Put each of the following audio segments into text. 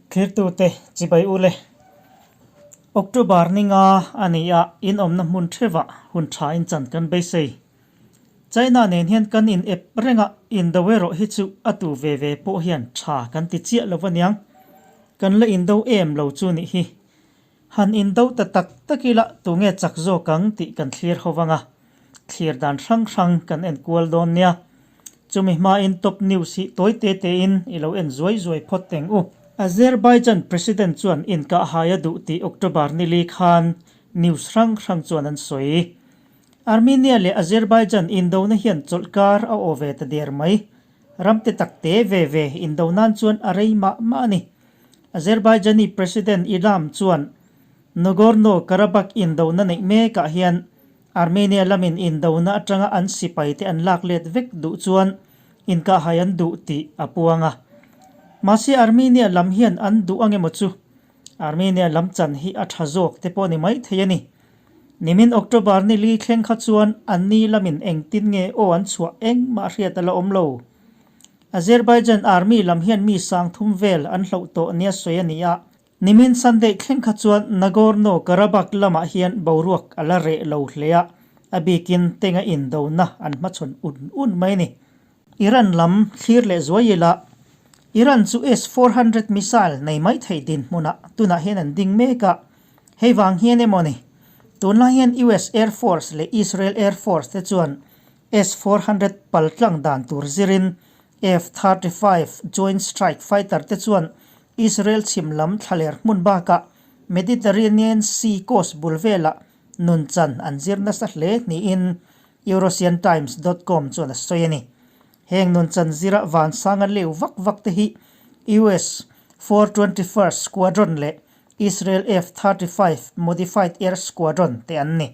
Thirtute chibai u le. October ni nga a ni a, in awmna hmun theuhah hun tha in chan kan beisei. China nen hian kan in ep reng a, indo erawh hi chu a tu ve ve pawh hian tha kan ti chiah lo aniang. Kan la indo em lo chu nih hi. Han indo ta tak tak ila tunge chak zawk ang tih kan thlir ho vang a, thlir dan hrang hrang kan en kual dawn nia. Chumi hmain top news hi tawi te tein i lo en zuai zuai phawt teng u. Azerbaijan President chuan inkahhai a duh tih October nili khan news hrang hrang chuan an sawi. Armenia leh Azerbaijan indona hian chawlhkar a aw ve ta der mai. Ram te tak te ve ve indo nan chuan a rei mah mah a ni. Azerbaijani President Ilham chuan Nagorno-Karabakh indona neih mekah hian Armenia lamin indona atanga an sipaite an lak let vek duh chuan inkahhai an duh tih a puang a. Mahse Armenia lam hian an duh ang emaw chu Armenia lam chan hi a tha zawk te pawh ni mai thei a ni. Nimin October ni li thleng kha chuan anni lamin engtin nge aw an chhuah engmah hriat a la awm lo. Azerbaijan Army lam hian mi sang thum vel an hloh tawh nia sawi a ni a, nimin Sunday thleng kha chuan Nagorno-Karabakh lamah hian boruak a la reh lo hle a, a bikin tenga indona an hmachhawn un un mai a ni. Iran lam thlir leh zuai ila, Iran chu S 400 missile nei mai thei dinhmunah tunah hian an ding mek a, hei vang hian emaw ni, tunlai hian US Air Force leh Israel Air Force te chuan S 400 pal tlang dan tur zirin F 35 Joint Strike Fighter te chuan Israel chhim lam thlaler hmun bakah Mediterranean Sea coast bul velah nunchan an zir nasa hle niin Eurasiantimes dot com chuan a sawi a ni. Heng nunchan zira vansanga leu vak vak te hi US 421st Squadron leh Israel F 35 Modified Air Squadron te an ni.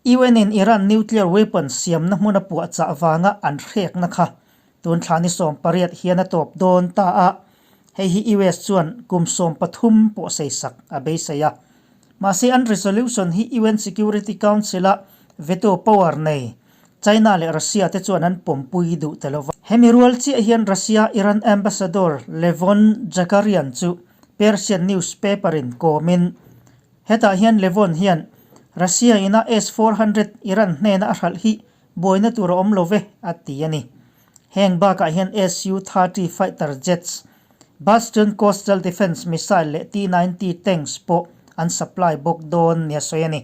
UN in Iran nuclear weapons siamna hmuna puahchah vanga an hrekna kha tun thla ni 18 hian a tawp dawn ta a, hei hi US chuan kum 13 pawh seisak a beisei a. Mahse an resolution hi UN Security Council-a veto power nei China leh Russia te chuan an pawmpui duh ta lo va. Hemi rual chiah hian Russia-Iran ambassador Levon Zakarian chu Persian newspaper-in kawmin Hetah hian Levon hian Russia ina S 400 Iran hnena a hralh hi buaina tur a awm lo ve, a ti a ni. Heng bakah hian Su 30 fighter jets, Bastion coastal defence missile leh T 90 tanks pawh an supply bawk dawn nia sawi a ni.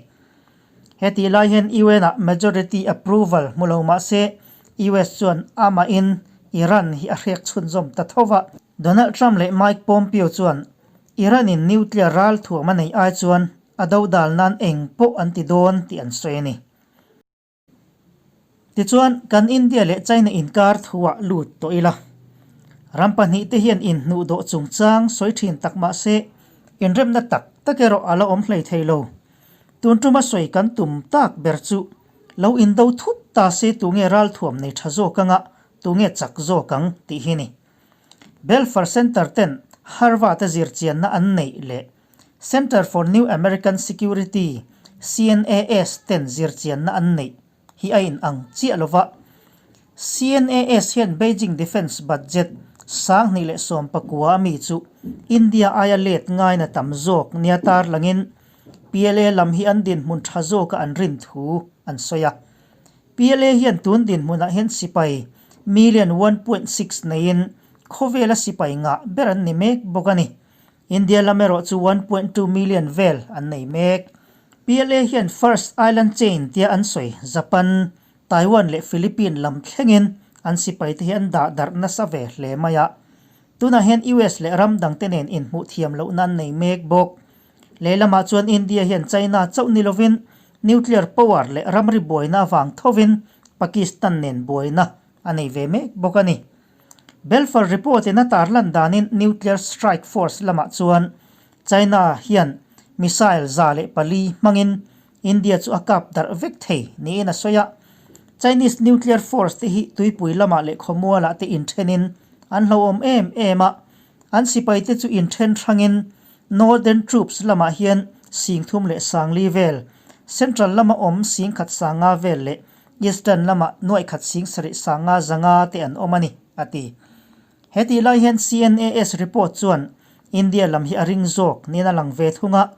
Hetih lai hian UN-ah majority approval hmu lo mah se US chuan amahin Iran hi a hrek chhunzawm ta tho va. Donald Trump leh Mike Pompeo chuan Iran-in nuclear ral thuam a neih ai chuan a dodal nan eng pawh an ti dawn tih an sawi a ni. Tichuan, kan India leh China inkar thuah lut tawh ila. Ram pahnihte hian inhnuh dawh chungchang sawi thin tak mah se, inremna tak tak erawh a la awm hlei thei lo. Tun tuma sawi kan tum tak ber chu lo indo thut ta se tunge ral thuam nei tha zawk anga tunge chak zawk ang tih hi ni. Belfer Center ten Harvard-a zirchianna an neih leh Center for New American Security, CNAS, ten zirchianna an neih hi a inang chiah lo va. CNAS hian Beijing defence budget 2019 a mi chu India aia let ngaina tam zawk nia tarlangin PLA lam hi an dinhmun tha zawka an rin thu an sawi a. PLA hian tun dinhmunah hian sipai million 1.6 neiin khawvela sipai ngah ber an ni mek bawk a ni. India lam erawh chu 1.2 million vel an nei mek. PLA hian First Island Chain tia an sawi Japan, Taiwan leh Philippine lam thlengin an sipaite hi an dah darh nasa ve hle mai a. Tunah hian US leh ram dangte nen inhmuh thiam lohna an nei mek bawk. Lehlamah chuan India hian China chauh ni lovin nuclear power leh ramri buaina avang thovin Pakistan nen buaina a nei ve mek bawk a ni. Belfer report in a tarlan danin nuclear strike force lamah chuan China hian missile 104 hmangin India chu a kap darh vek thei niin a sawi a. Chinese nuclear force te hi tuipui lamah leh khawmualah te inthenin an hlauhawm em em a, an sipaite chu inthen hrangin Northern Troops lamah hian 3040 vel, Central lama awm 1500 vel leh Eastern lama 1750 te an awm a ni, a ti. Hetih lai hian CNAS report chuan India lam hi a ring zawk niin a lang ve thung a.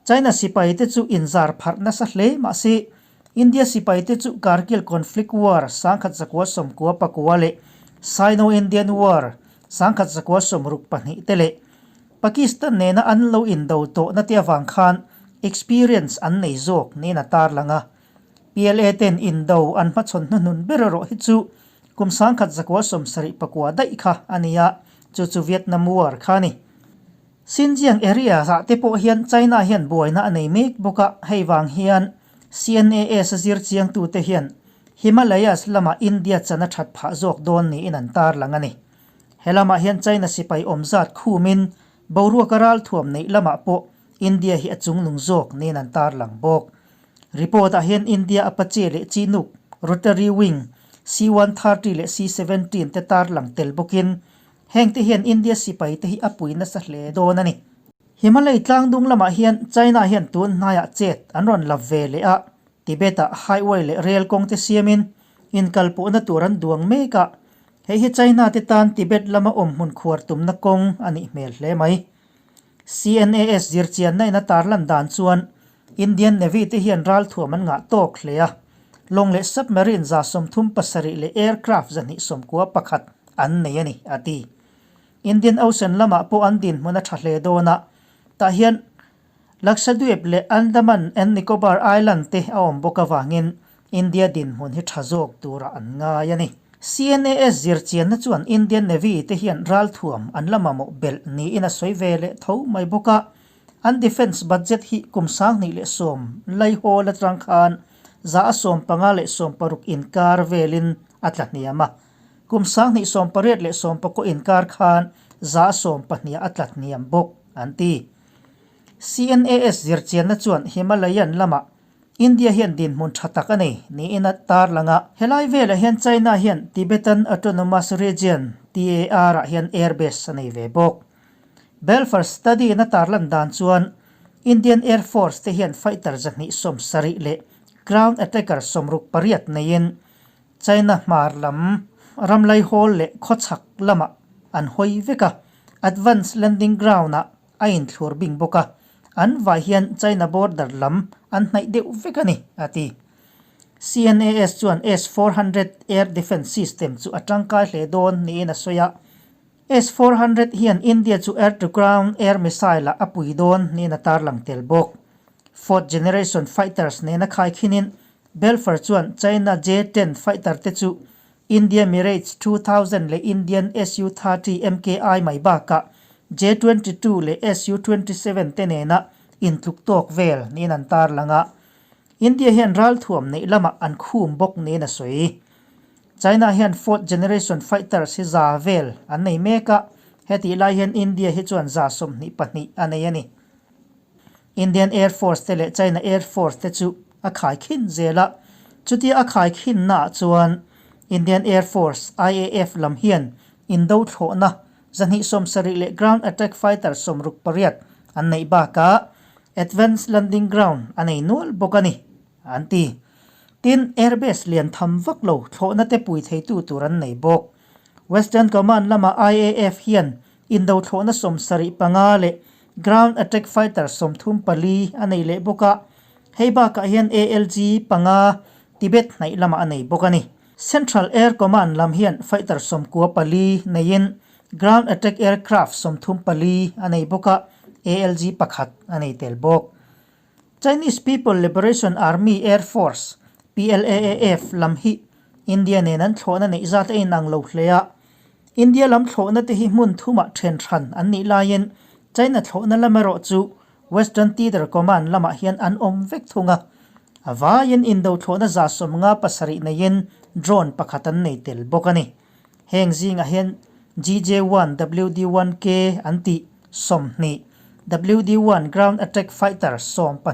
China sipaite chu inzar pharh nasa hle mahse India sipaite chu Kargil Conflict War 1999 leh Sino-Indian War 1962 te leh Pakistan nena an lo indo tawhna te avang khan experience an nei zawk niin a tarlang a. PLA ten indo an hmachhawn hnuhnun ber erawh hi chu kum 1979 daih kha a ni a, chu chu Vietnam War kha a ni. Xinjiang area ah te pawh hian China hian buaina a nei mek bawk a, hei vang hian CNAS a zir chiangtute hian Himalayas lamah India chan a that phah zawk dawn niin an tarlang a ni. He lamah hian China sipai awm zat khumin boruaka ralthuam neih lamah pawh India hi a chungnung zawk niin an tarlang bawk. Report ah hian India Apache leh Chinook, Rotary Wing, C-130 leh C-17 te tarlang tel bawkin Hengte hian India sipaite hi a pui nasa hle dawn a ni. Himalay tlangdung lamah hian China hian tun hnaiah chet an rawn la ve leh a, Tibet-ah highway leh rail kawng te siamin inkalpawhna tur an duang mek a, hei hi China te tan Tibet lama awmhmun khuar tumna kawng a nih hmel hle mai. CNAS zirchianna in a tarlan dan chuan Indian Navy te hian ralthuam an ngah tawk hle a, lawng leh submarine 37 leh aircraft 291 an nei a ni, a ti. Indian Ocean lamah pawh an dinhmun a tha hle dawn a, tah hian Lakshadweep leh Andaman and Nicobar Island te a awm bawk avangin India dinhmun hi tha zawk turah an ngai a ni. CNAS zirchianna chuan Indian Navy te hian ralthuam an la mamawh belh niin a sawi ve leh tho mai bawk a, An defence budget hi kum 2010 laihawl atang khan 15 leh 16 inkar velin a tla hniam a, kum 2018 leh 19 inkar khan 12% a tla hniam bawk, an ti. CNAS zirchianna chuan Himalayan lamah India hian dinhmun tha tak a nei niin a tarlang a. Helai velah hian China hian Tibetan Autonomous Region, TAR, ah hian airbase a nei ve bawk. Belfer Study in a tarlan dan chuan Indian Air Force te hian fighter 270 leh ground attacker 68 neiin China hmar lam ramlaihawl leh khawchhak lamah an hawi vek a, advance landing ground ah a inthlur bing bawk a, an vai hian China border lam an hnaih deuh vek a ni, a ti. CNAS chuan S 400 air defence system chu a tangkai hle dawn niin a sawi a. S 400 hian India chu air-to-ground air missile-ah a pui dawn niin a tarlang tel bawk. Fourth generation fighters nena khaikhinin Belfer chuan China J-10 fighter te chu India Mirage 2000 leh Indian Su-30 MKI mai bakah J-22 leh Su-27 te nena intluk tawk vel niin an tarlang a. India hian ralthuam neih lamah an khum bawk niin a sawi. China hian fourth generation fighters hi za vel an nei mek a, hetih lai hian India hi chuan 22 a nei a ni. Indian Air Force te leh China Air Force te chu a khaikhin zel a, chutia a khaikhinnaah chuan Indian Air Force, IAF, lam hian indo thlawhna 270 leh ground attack fighter 68 an neih bakah advanced landing ground a nei nual bawk a ni. An ti. Tin, airbase lian tham vak lo thlawhna te pui theitu tur an nei bawk. Western Command lama IAF hian indo thlawhna 75 leh ground attack fighter 34 a nei leh bawk a, hei bakah hian ALG panga Tibet hnaih lamah a nei bawk a ni. Central Air Command lam hian fighter 94 neiin ground attack aircraft 34 a nei bawk a, ALG pakhat a nei tel bawk. Chinese People Liberation Army Air Force, PLAAF, lam hi India nen an thlawhna neih zat a inang lo hle a. India lam thlawhna te hi hmun thumah then hran an nih laiin China thlawhna lam erawh chu Western Theatre Command lamah hian an awm vek thung a. A vaiin indo thlawhna 57 neiin drone pakhat an nei tel bawk a ni. Heng zingah hian GJ-1 WD-1K an tih 20, WD-1 Ground Attack Fighter 12,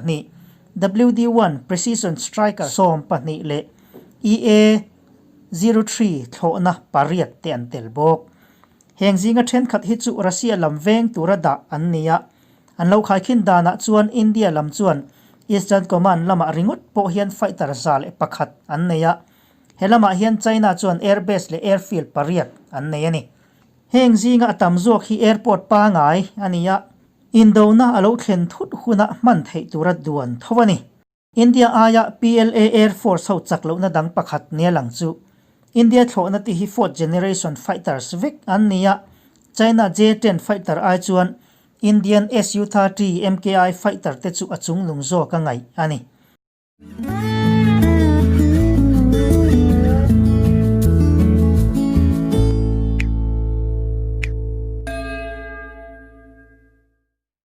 WD-1 Precision Striker 12 leh EA-03 thlawhna pariat te an tel bawk. Heng zinga thenkhat hi chu Russia lam veng tura dah an ni a, an lo khaikhin danah chuan India lam chuan Eastern Command lamah ringawt pawh hian fighter 101 an nei a, He lamah hian China chuan airbase leh airfield pariat an nei a ni. Heng zinga a tam zawk hi airport pangai a ni a, indona a lo thlen thut huna hman theih tura duan tho a ni. India aia PLA Air Force ho chak lohna dang pakhat nia lang chu India thlawhna te hi fourth generation fighters vek an ni a, China J-10 fighter ai chuan Indian Su-30 MKI fighter te chu a chunglung zawk a ngaih a ni.